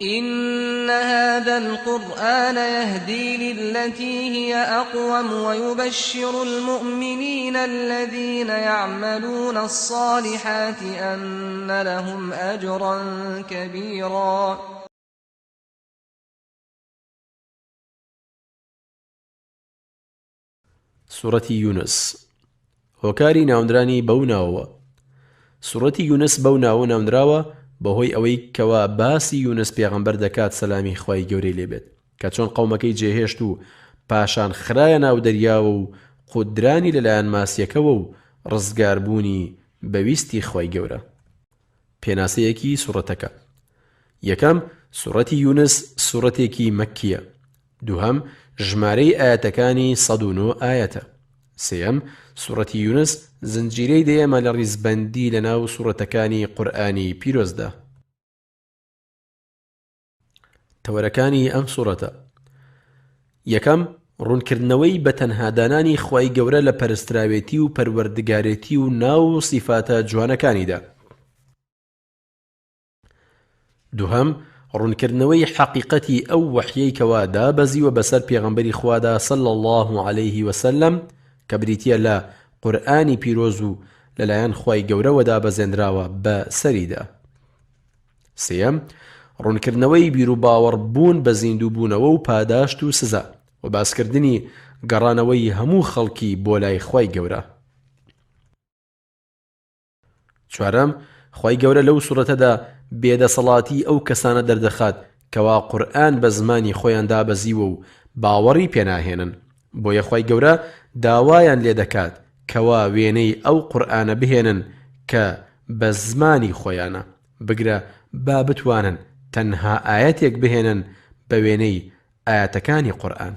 إن هذا القرآن يهدي للتي هي أقوم ويبشر المؤمنين الذين يعملون الصالحات أن لهم أجرا كبيرا. سوڕەتی یونس هۆکاری ناونرانی بەو ناوەوە سوڕەتی یونس بەو ناوە ناونراوە بەهۆی ئەوەی کەوا باسی یونس پێغەمبەر دەکات سەلامی خوای گەورەی لێبێت کە چۆن قەومەکەی جێهێشت و پاشان خرایە ناو دەریاوە و قوتدرانی لەلایەن ماسیەکەوە و ڕزگاربوونی بە ویستی خوای گەورە. پێناسەیەکی سوڕەتەکە یەکەم، سوڕەتی یونس سوڕەتێکی مەککیە. دووهەم، ژمارەی ئایەتەکانی 109 ئایەتە. سێیەم، سوڕەتی یونس زنجیرەی دەیەمە لە ڕیزبەندی لەناو سوڕەتەکانی قورئانی پیرۆزدا. تەوەرەکانی ئەم سوڕەتە یەکەم، ڕوونکردنەوەی بە تەنها دانانی خوای گەورە لە پەرستراوێتی و پەروەردگارێتی و ناو و سیفاتە جوانەکانیدا. دووهەم، ڕوونکردنەوەی حەقیقەتی ئەو وەحیەی کەوا دابەزیوە بەسەر پێغەمبەری خوادا صلی اللە علیه وسلم کە بریتیە لە قورئانی پیرۆز و لەلایەن خوای گەورەوە دابەزێنراوە بە سەریدا. سێیەم، ڕوونکردنەوەی بیروباوەڕ بوون بە زیندووبوونەوە و پاداشت و سزا، وە باسکردنی گەڕانەوەی هەموو خەڵکی بۆ لای خوای گەورە. چوارەم، خوای گەورە لەو سوڕەتەدا بێدەسەڵاتی ئەو کەسانە دەردەخات کەوا قورئان بە زمانی خۆیان دابەزیوە و باوەڕی پێناهێنن، بۆیە خوای گەورە داوایان لێدەکات کەوا وێنەی ئەو قورئانە بهێنن کە بە زمانی خۆیانە، بگرە با بتوانن تەنها ئایەتێک بهێنن بە وێنەی ئایەتەکانی قورئان.